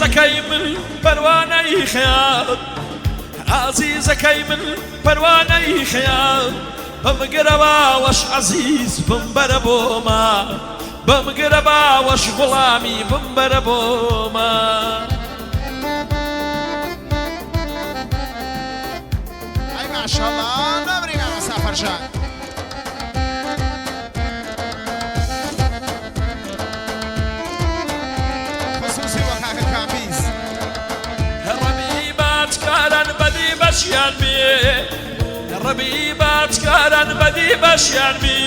ئازیزەکەی من پەروانەی خەیاڵ، ئازیزەکەی من پەروانەی خەیاڵ، بمگرە باوەش عەزیز بمبەرە بۆ ماڵ، بمگرە باوەش غوڵامی بمبەرە بۆ ماڵ. ئەی ماشەڵا نەمری مامۆستا فەرشاد. خسوسی بۆ کاکە کامبیز. ڕەبی باجکاران بەدی بەشیان بێ، ڕەبی باجکاران بەدی بەشیان بی،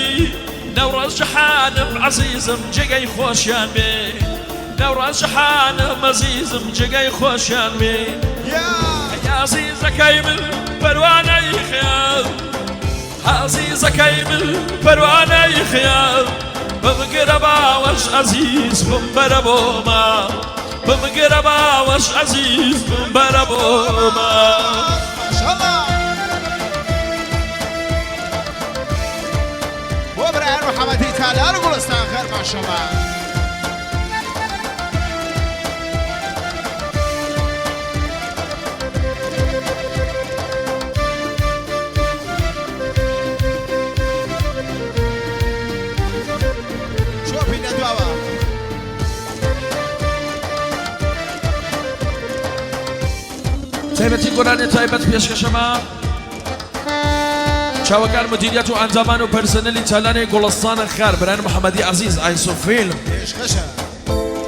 نەوڕەز جەحانم عەزیزم جێگەی خۆشیان بێ، نەوڕەز جەحانم ئەزیزم جێگەی خۆشیان بێ. ئەی ئازیزەکەی من پەروانەی خەیاڵ، ئازیزەکەی من پەروانەی خەیاڵ، بمگرە باوەش ئەزیز بمبەرە بۆ ماڵ، بمگرە باوەش ئەزیز بمبەرە بۆ ماڵ. ماشاءاللە بۆ برایان محەمەدی تالار و گوڵستان خەر ماشاءاللە. چۆپی لە دواوە. تایبەتی گۆرانی تایبەت پێشکەشەمە چاوەکان مدیریەت و ئەندامان و پەرسەنەلی چالانی گوڵستانە خار بران محەممەدی عەزیز ئایسۆ فیلم پێشکەشە.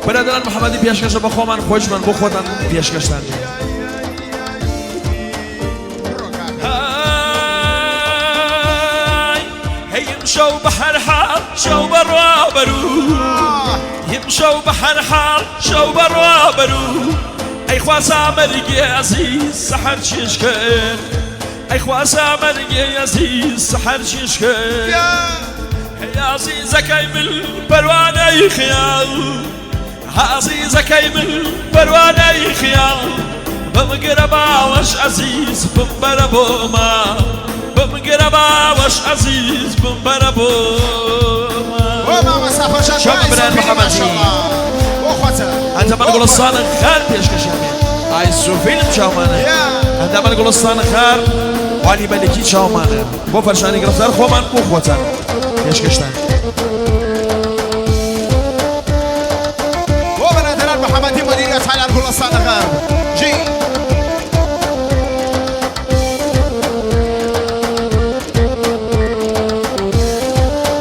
برادەران محەممەدی پێشکەشە بە خۆمان خۆشمان بۆ خۆتان پێشکەشتان بێ. بڕۆ کاکە. هاي هي مشوا بحر حال شو برا برو يمشوا بحر حال شو برا برو ئەی خوازا مەرگێ ئەزیز سەحەر چیشکن، ئەی خوازا مەرگێ ئەزیز سەحەر چیشکن. هەی ئازیزەکەی من پەروانەی خەیاڵ، ئازیزەکەی من پەروانەی خەیاڵ، بمگرە باوەش ئەزیز بمبەرە بۆ ماڵ، بمگرە باوەش ئەزیز بمبەرە بۆ ماڵ. بۆ مامۆستا فەرشاد چاو بۆ برایان ئایسۆفیلی محەمەدی. ماشەڵڵا بۆ خۆتە ئەندامان بۆ گوڵستان خۆتە. خان پێشکەشیان بێ ئایسۆفیلم چاومانە. یا. ئەندامان گوڵستان خار والی مەلکی چاومانە بۆ فەرشانی گرفتار خۆمان بۆ خۆتان پێشکەشتان. بۆ برادەران محەمەدی مدیریەت تالار گوڵستان غەرب جی.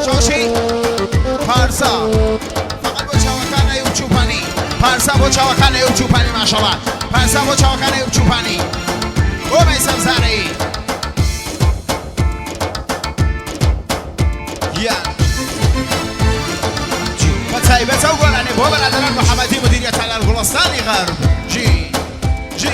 چاوشی پارسا فقط بۆ چاوەکان ئەیوب چوپانی، پارسا بۆ چاوەکان ئەیوب چوپانی ماشەڵا، پارسا بۆ چاوەکان ئەیوب چوپانی، بۆ مەیسەم زارەیی. یا بە تایبەت ئەو گۆرانیە بۆ بەرادەران محەمەدی مدیریەت تالار گوڵستانی غەرب جی جی.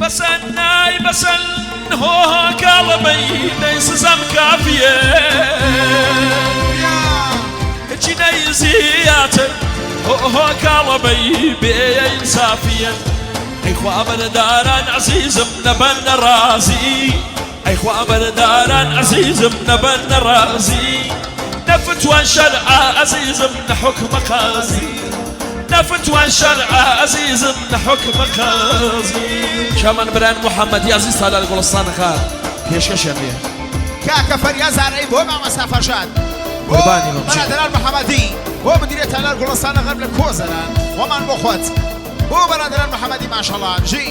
بەسەن نای بەسەن هۆ کاڵەبەی دەی سزەم کافیە چینەی زیاتر هۆ کاڵەبەی بێ ئینسافیە. ئەی خوا بەرداران عەزیزم نەبەن نەڕازی، ئەی خوا بەرداران عەزیزم نەبەن نەڕازی، نەفتوان شەرع عەزیزم نە حوکمە قازی، نەفتوان شەرع عەزیزم نە حوکمە قازی. چامان برایان محەممەدی عەزیز سالار گوڵستان خار پێشکەشیان بێ. کاکە فەریاد زارعی بۆ مامۆستا فەرشاد بۆ قوربانی بم. بەرادەران محەمەدی بۆ مدیرە تالار گوڵستان غەرب لە کۆزەران خۆمان بۆ خۆت بۆ بەرادەران محەمەدی ماشەڵا بژی.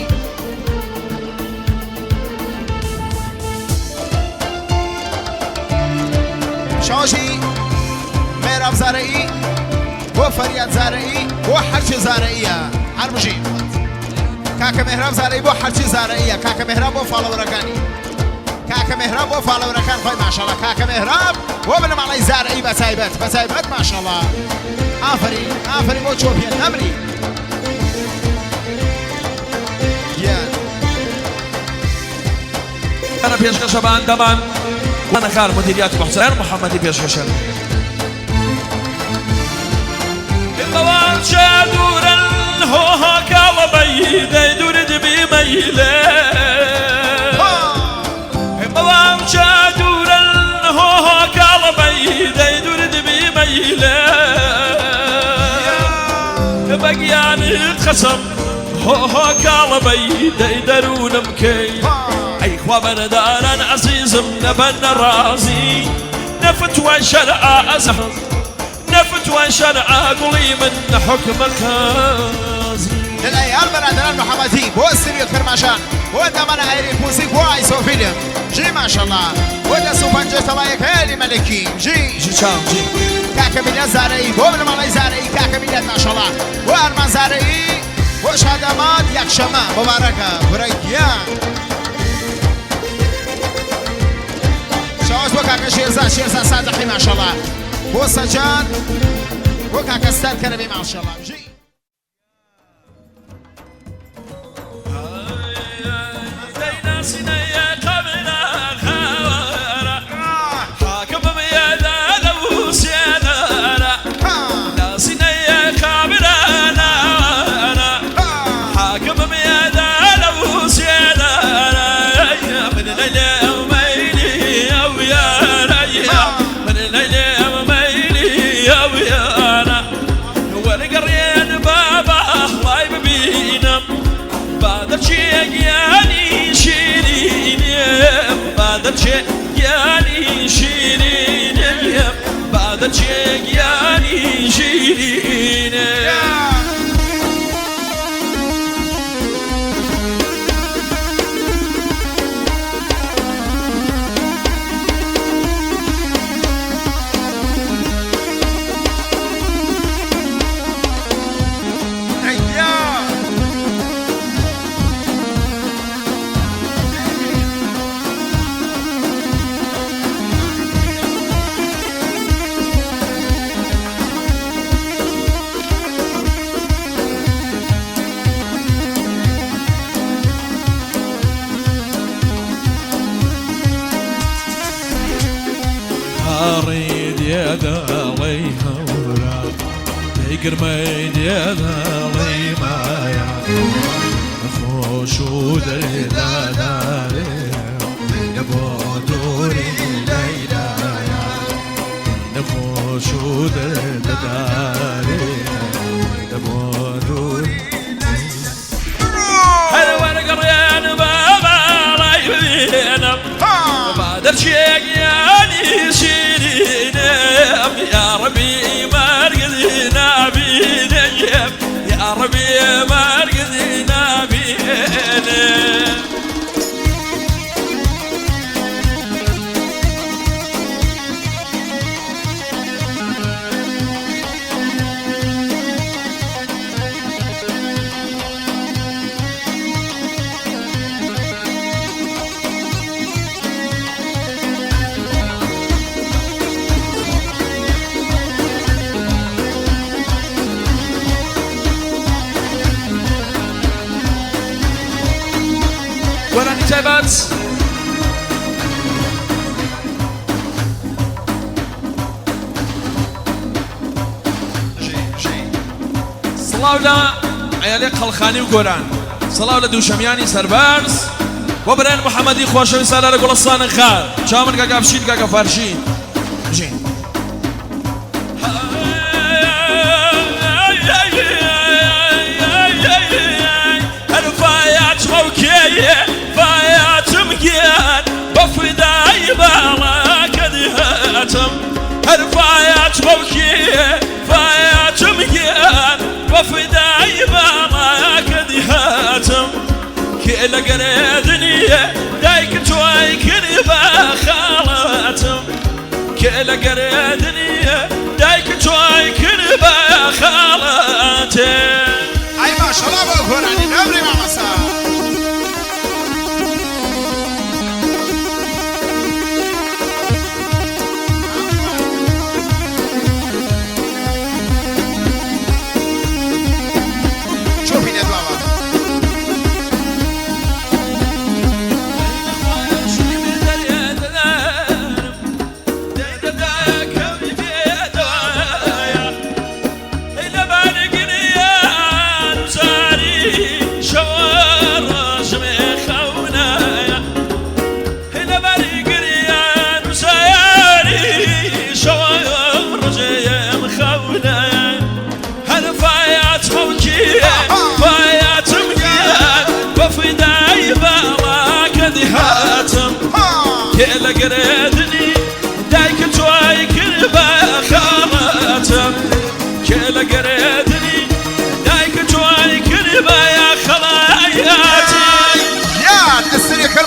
شاژی مێراب زارعی بۆ فەریاد زارعی بۆ هەرچی زارعیە هەر بژی. کاکە مێهراب زارعی بۆ هەرچی زارعیە، کاکە مێهراب بۆ فاڵەوەرەکانی، کاکە مێهراب بۆ فاڵەوەرەکان خۆی ماشەڵا، کاکە مێهراب بۆ بنەماڵەی زارعی بە تایبەت بە تایبەت ماشەڵا. ئافەرین ئافەرین بۆ چۆپیە نەمری. گیان. ئەرە پێشکەشە بە ئەندامان خار مدیریات محسن محەممەدی پێشکەشە. بەوان دوورن هۆ کاڵەبەی دەی دوور دبی مەیلێ. گیانت قەسەم هۆ هۆ کاڵە بەی دەی دەروونم کەی ئەی خوا بەرەداران عەزیزم نەبەن نەڕازی نەفتوای شەرع ئەزم نەفتوای شەرع گوڵی من نە حوکمە قازی. لەلایان بەرادەران محەمەدی بۆ ستۆدیۆ کرماشان بۆ ئەندامانە ئایری موزیک بۆ ئایسۆ فیلم ژی ماشەڵا بۆ دەست و پەنجە تەڵایەک هەیەلی مەلەکی ژی ژی چاوم ژی. کاکە میلاد زارەیی بۆ بنەماڵەی زارەیی کاکە میلاد ماشەڵا بۆ ئارمان زارەیی بۆ شاداماد یەکشەمە مبارەکە برا گیان شاواز بۆ کاکە شێرزاد شێرزاد سادقی ماشەڵا بۆ سەجاد بۆ کاکە ستار کەرەمی ماشەڵا ژی. وەرگەڕێن بابا وای ببینم با دەچێ گیانی شیرینم با دەچێ گیانی شیرینم با دەچێ گیانی شیرینم. هاڕی دێدەڵی هەورا دەیگرمەی دێدەڵی مایە خۆش و دەردادارێ لە بۆ دووری لەیلایە نەخۆش و دەردەدارێ لە بۆ دووری هەر وەرگەڕێن بە باڵای ببینم با دەرچێ گیانی شیرینم یا ڕەبی مەرگزی نابینم یا ڕەبی مەرگزی نابینم. گۆرانی تایبەت. سڵاو لە عیالی قەڵخانی و گۆران، سڵاو لە دووشەمیانی سەربەرز بۆ برایان محەممەدی خۆشەویست سالارە گوڵستانە خار چاومن کاکە ئەفشین کاکە فەرشین بژین. کێ لە گەرێدنیە دایک تۆی کرد بە خاڵەتێ. ئەی ماشەڵا بۆ گۆرانی نەمری مامۆستا. چۆپی لە دواوە.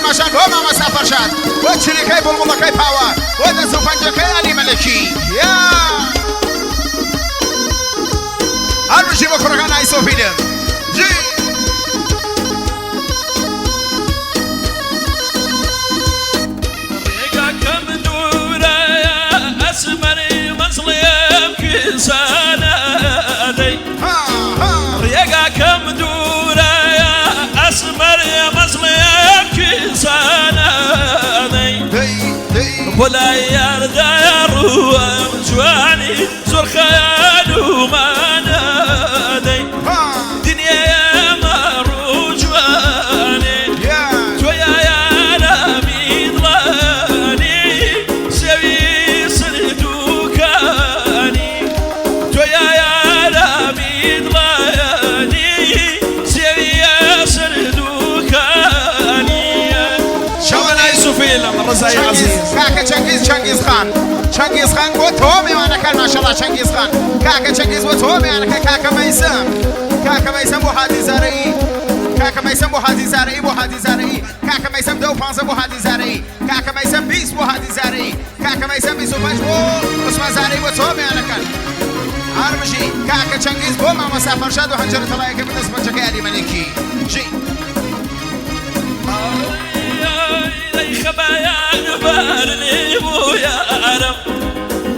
کرماشان بۆ مامۆستا فەرشاد بۆ چریکەی بوڵبوڵەکەی پاوە بۆ دەست و پەنجەکەی عەلی مەلەکی یا هەر بژی بۆ کوڕەکان ئایسۆ فیلم جی ڕێگاکەم دوورە ئەسمەری مەزڵێم کیسانە دەی ها ها ڕێگاکەم دوورە ئەسمەری مەزڵێم کیسانە دەی دەی دەی بۆ لای یاردا ڕووم جوانی زۆر خەیال و مانە دەی ها دنیایە ڕوو جوانێ یا تۆ یارەمی دڵانی سێوی سەر دووکانی تۆ یارەمی دڵانی سێوی سەر دووکانی چاوەنای سوفیلم ڕزای چەنگیز عەزیز کاکە چەنگیز چەنگیز خان چەنگیز خان بۆ تۆ میوانەکان ماشەڵا چەنگیز خان کاکە چەنگیز بۆ تۆ میوانەکە کاکە مەیسەم کاکە مەیسەم بۆ هادی زارەیی کاکە مەیسەم بۆ هادی زارەیی بۆ هادی زارەیی کاکە مەیسەم دە و پانزە بۆ هادی زارەیی کاکە مەیسەم 20 بۆ هادی زارەیی کاکە مەیسەم 25 بۆ عوسمان زارەیی بۆ تۆ میوانەکان هەر بژی کاکە چەنگیز بۆ مامۆستا فەرشاد و هەنجەرە تەڵایەکە بەدەست پەنجەکەی عەلی مەلێکی ژی ئەی خەبایان بەرنی بوو یارم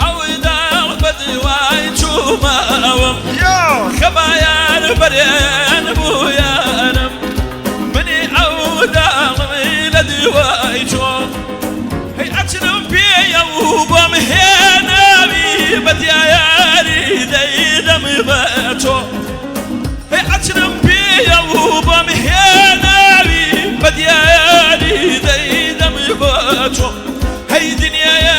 ئەوی داڵ بە دیوای چوومەوەم یۆ خەبایان بەرێن بوو یارم منی ئەو داڵمی لە دیوای چۆم هەی ئەچنم پێیە و بۆم هێناوی بە دیاری دەیدەم بە تۆ هەی ئەچنم پێیە و بۆم هێناوی بە دیاری دەیدەم بە تۆ هەی دنیایە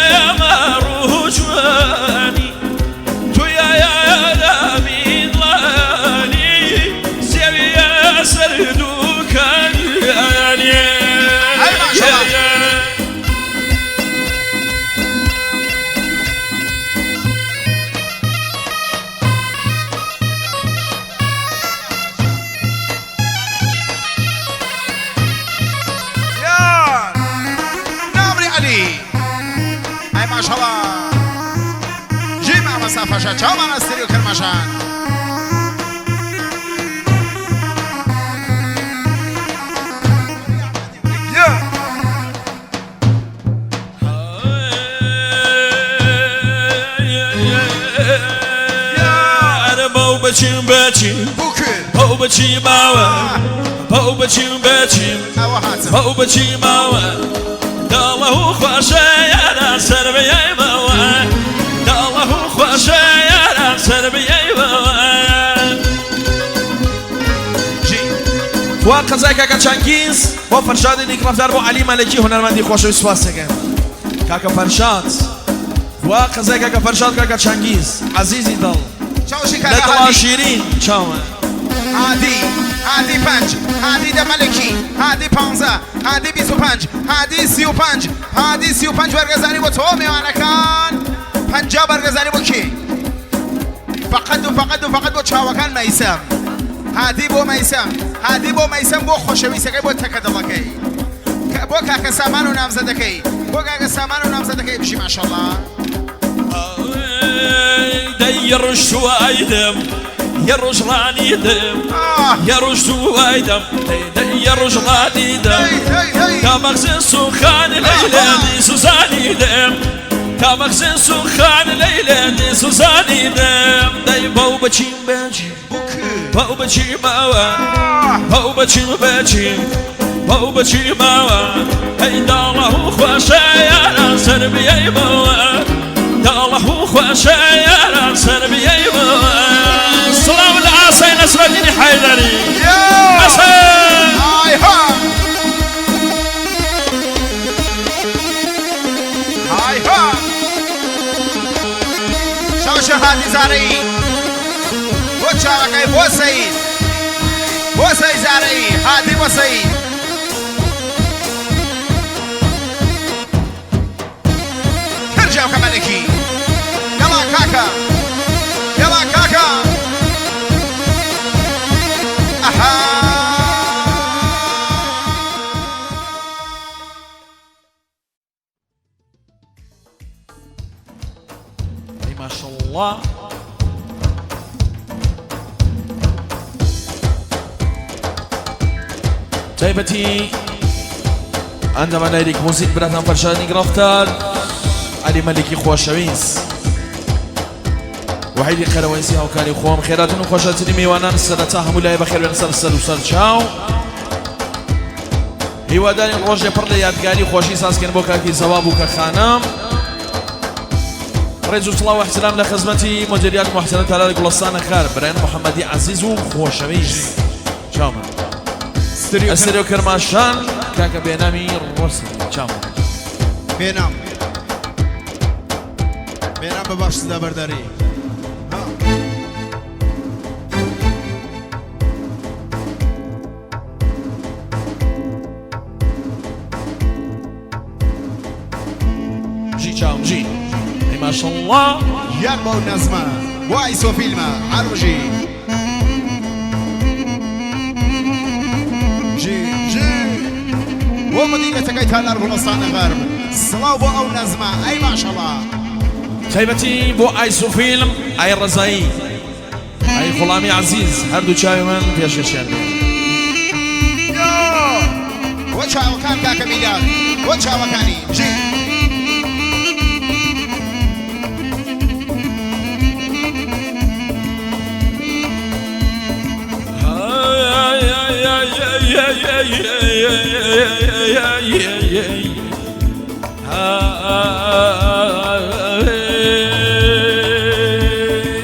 ڕوو جوانی تۆ یارەمی دڵانی سێویە سەر دووکانی ئەی ماشەڵا. یار نامری عەلی ئەی ماشەڵا ژی مامۆستا فەرشاد چاومان ئەستری و کرماشان یە ئەرە بەو بەچیم بەچیم بووکێ بەو بەچی ماوە بەو بەچیم بەچیم ئەوە هاتم بەو بەچی ماوە داڵە و خواشە یاران سەر بەیەمەوە داڵە و خواشە یاران سەر بەیەمەوە ژی وا قەزای کاکە چەنگیز بۆ فەرشادی نیکڕەفتار بۆ عەلی مەلەکی هونەرمەندی خۆشەویست سوپاسەکەم کاکە فەرشاد وا قەزای کاکە فەرشاد کاکە چەنگیز عەزیزی دڵ چاوشی لە کاکە دڵا هادی شیرین چاوە هادی هادی پەنج هادی دە مەلەکی هادی پانزە هادی 25 هادی 35 هادی 35 بەرگەزانی بۆ تۆ میوانەکان 50 بەرگەزانی بۆ کێ فقط و فقط و فقط بۆ چاوەکان مەیسەم هادی بۆ مەیسەم هادی بۆ مەیسەم بۆ خۆشەویستەکەی بۆ تەکە دڵەکەی بۆ کاکە سامان و نامزەدەکەی بۆ کاکە سامان و نامزەدەکەی بژی ماشەڵا دەی ڕشوایدم یە ڕژڕانیدم آه یە ڕژوایدم دەی دەی یە ڕژڕانیدم هەی هەی هەی تا مەخزن سوخان لەیلێ دی سوزانی دم تا مەخزن سوخان لەیلێ دی سوزانی دم دەی بەو بەچیم بەچیم بووکێ بەو بەچیمەوە آه بەو بەچیم بەچیم بەو بەچیمەوە هەی داڵە و خواشە یاران سەر بیەیمەوە داڵە و خواشە یاران سەر بیەیمەوە سڵاو لە ئاسای نەسرەدینی حەیدەری یا ئەسەر ئای ها ئای ها شەوشە هادی زارەیی بۆ چاوەکەی بۆ سەید بۆ سەید زارەیی هادی بۆ سەید کرجاوکە مەلەکی یەڵا کاکە یەڵا کاکە ئەها. ماشەڵڵا. تایبەتی ئەندامان لایریک موزیک براتان فەرشادنی ڕەفتار عەلی مەلیکی خۆشەویست وحیدی قەرەوەیسی هاوکاری خۆم خێراتن و خۆشاتنی میوانان سەرەتا هەموو لای بەخێربێن سەر سەر و سەر چاو هیوادارین ڕۆژێ پڕ لە یادگاری خۆشی سازکەن بۆ کاکی زەواب و کە خانم ڕێز و سڵاو و احترام لە خزمەتی مدیریات محتەرەم تالار گوڵستانە خار برایان محەممەدی عەزیز و خۆشەویست چاومە ئەستریۆ کرماشان کاکە بێنامی ڕۆسی چاومە بێنام بێنام بە باش سدا بەرداری بژی چاوم بژی ئەی ماشەڵڵا. گیان بەو نەزمە بۆ ئایسۆ فیلمە هەر بژی. بژی بژی بۆ مدیرەتەکەی تالار گوڵستانە غەرب سڵاو بۆ ئەو نەزمە ئەی ماشەڵا. تایبەتی بۆ ئایسۆ فیلم ئای ڕەزایی ئای غوڵامی عەزیز هەردوو چاوی من پێشکەشیان بێ. بۆ چاوەکان کاکە میلاد بۆ چاوەکانی بژی.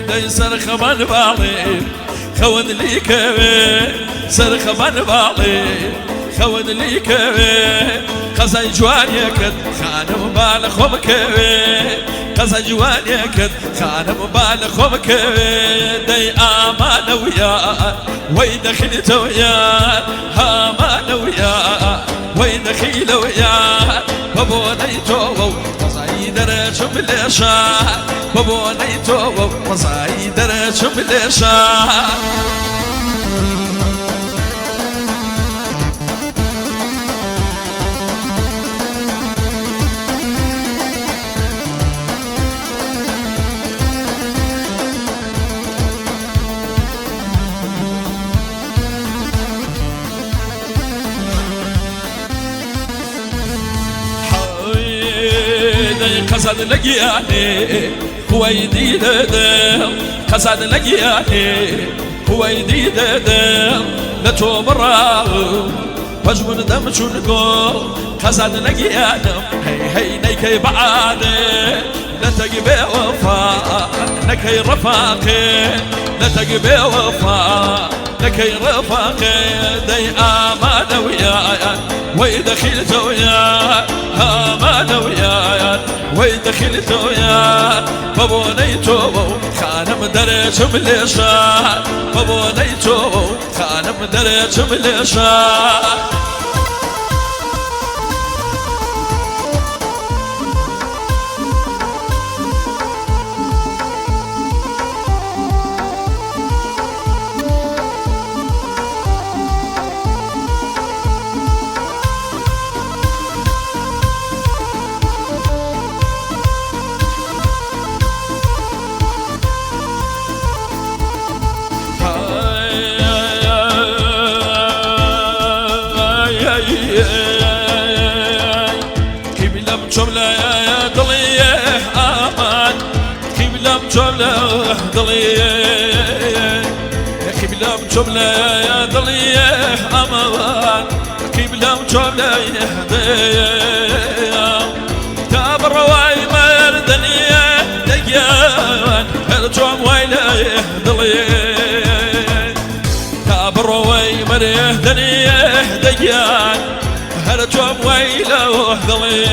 دەی سەرخەمان باڵێ خەوت لیکەوێ سەرخەمان باڵێ خەوت لیکەوێ قەزای جوانیەکەت خانم با لە خۆم کەوێ قەزای جوانیەکەت خانم با لە خۆم کەوێ دەی ئامانە ویا وەی دەخیلتەوە یار هامانە ویا وەی دەخیلەوە یار بە بۆنەی تۆوە و ڕەزایی دەرەچم لێشە بە بۆنەی تۆوە و ڕەزایی دەرەچم لێشە. قەزاد لە گیانێ خوەی دیدەدەم قەزاد لە گیانێ خوەی دیدەدەم لە تۆ بڕاوم پەژمردەم چونکۆ قەزاد لە گیانم هەی هەی نەیکەی بەعادێ لە تەک بێ وەفا نەکەی ڕەفاقێ لە تەک بێ وەفا نەکەی ڕەفاقێ دەی ئامادە ویایان وەی دەخیلتە ویان ئامادە ویایان وەی دەخیلتە ویان بە بۆنەی تۆوە و خانم دەرێچم لێشە بە بۆنەی تۆوە و خانم دەرێچم لێشە. قیبلەم چۆم لە دڵی ئامان قیبلەم چۆم لە دڵی قیبلەم چۆم لە دڵی ئامان قیبلەم چۆم لە تا بڕەوای مردنیە دەگیان هەر چۆم وای لە دڵی تا بڕەوەی مردنیە دەگیان هەر چۆم وای لە دڵی.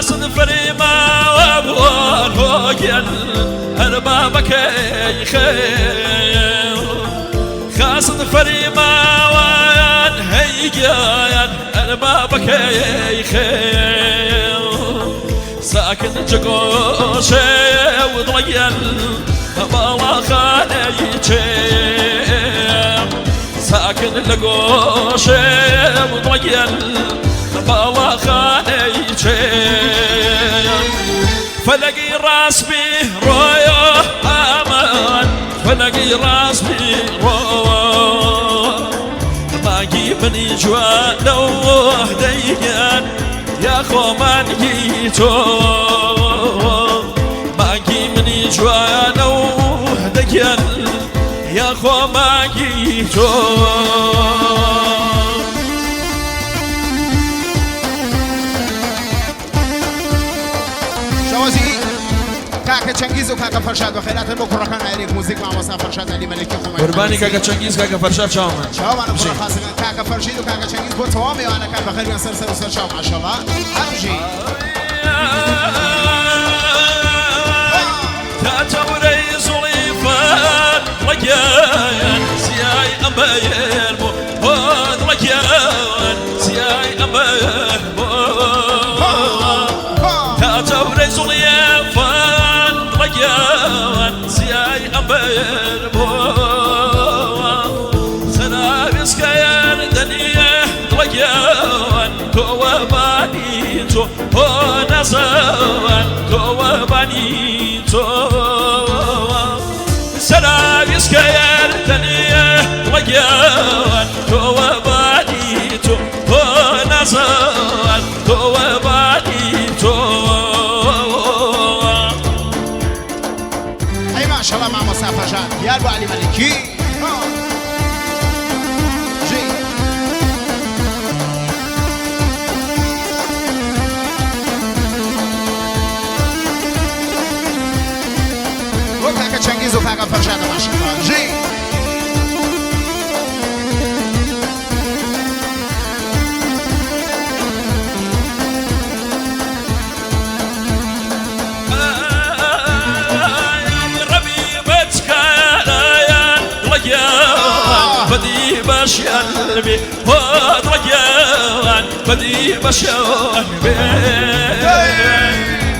خاصن فريما وابوغيان هربابك خير خاصن فريما وان هيجان هربابك خير ساكن جقوشي وضريان بالا خانيتي ساكن لقوشي وضريان بالا خانيتي فلقي راس بي رويا امان فلقي راس بي رويا ماجي مني جوان وهديان يا خو مانگی تۆ مانگی منی جوانە و دەگیان یاخۆ مانگی تۆ. شەوەزی کاکە چەنگیز و کاکە فەرشاد بە خێراتن بۆ کوڕەکان ئایرێک موزیک مامۆستا فەرشاد عەلی مەلەکی خۆمان. قوربانی کاکە چەنگیز کاکە فەرشاد چاومان. چاوانە کوڕە خاسەکان کاکە فەرشید و کاکە چەنگیز بۆ تەواو میوانەکان بەخێربێن سەر سەر و سەر چاو ماشەڵڵا. هەربژی. تا تەورەی زوڵیفان ڕەگیان سیای ئەمەیەر بۆ هۆن ڕەگیان سیای ئەمەیەر بۆ تا تەورەی زوڵیفان ڕەگیان سیای ئەمەیەر بۆ سەراویسکەیان دەنیە ڕەگیان تۆوەبانی تۆ هۆ نەزەوان تۆوەبانی تۆ سەراویسکەیان دەنیە ڕەگیان تۆوەبانی تۆ هۆ نەزەوان تۆوەبانی تۆ. ئەی ماشەڵڵا مامۆستا فەرشاد دیار بۆ عەلی مەلەکی. ژی. بۆ کاکە چەنگیز و کاکە فەرشادە ماشەڵڵا. ژی. بدي باش قلبي هاد رجال بدي باش قلبي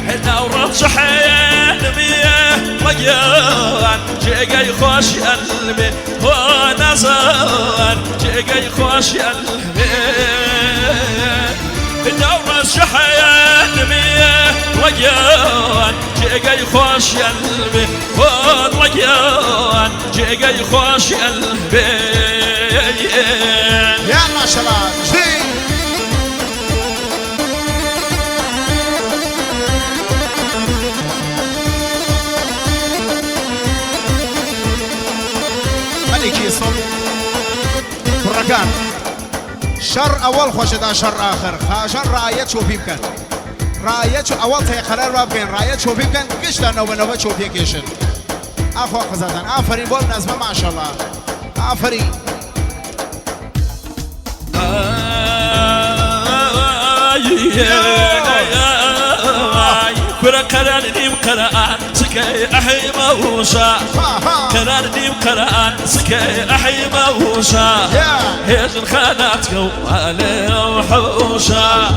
هنا ورجحين بيه رجال جيجي خوش قلبي هو نزال جيجي خوش قلبي دورة شحيان بيه رجال جيجي خوش قلبي هو رجال جيجي خوش قلبي. يا ماشەڵڵا. ژی. مەلێکی سڵ کوڕەکان شەڕ ئەوەڵ خۆشەدا شەڕ ئاخر خاشان ڕایە چۆپی بکەن ڕایە چۆ ئەوەڵ تێقەرار وا بکەین ڕایە چۆپی بکەن گشتان نەوبە نەوبە چۆپیەکێشن. ئاخوا قەزادان ئافەرین بۆ نەزمە ماشەڵڵا ئافەرین. كرة قرار نيم قرآن سكي أحي موسى قرار نيم قرآن سكي أحي موسى هيج الخانات ولا وحوشة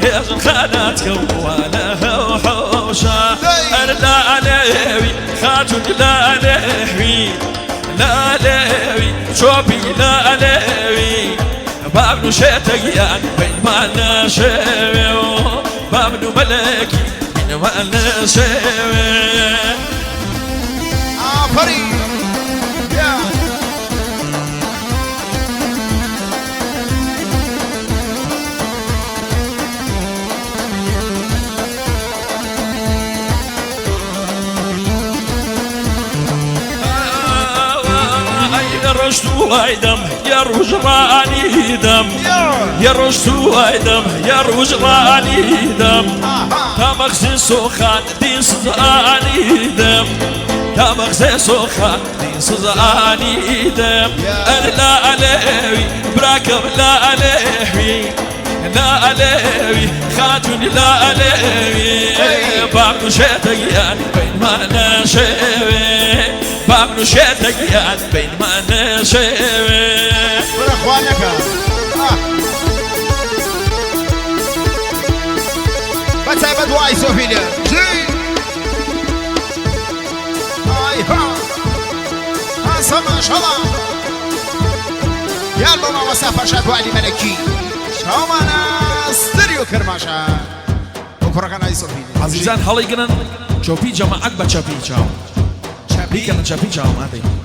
هيج الخانات ولا وحوشة أنا لا عليوي خاتون لا عليوي لا عليوي شوبي لا عليوي بابنو شتقيان بين ما نشوي بابنو ملكي بين ما نشوي. ئافەرین. یا. يا رشد وايدم يا رجراني دم يا رشد وايدم يا رجراني دم تا مخزي سخان دي سزاني دم تا مخزي سخان دي سزاني دم أنا لا عليوي براكب لا عليوي لالێوی خاتونی لالێوی باب نوشێتە گیان بینمان نەشێوێ باب نوشێتە گیان بینمان نەشێوێ. کورە خوا نەکا ئاه. بە تایبەت بۆ ئایسۆفیلێ جی ئای ها هاسە ماشەڵا یان بۆ مامۆستا فەرشاد و عەلی مەلەکی چاومانە ستریۆ کرماشان بۆ کوڕەکان ئایسۆفیلێ عەزیزان هەڵیگرن چۆپی جەماعەت بە چەپی چاو چەپی بیکەنە چەپی چاوم ئادەی.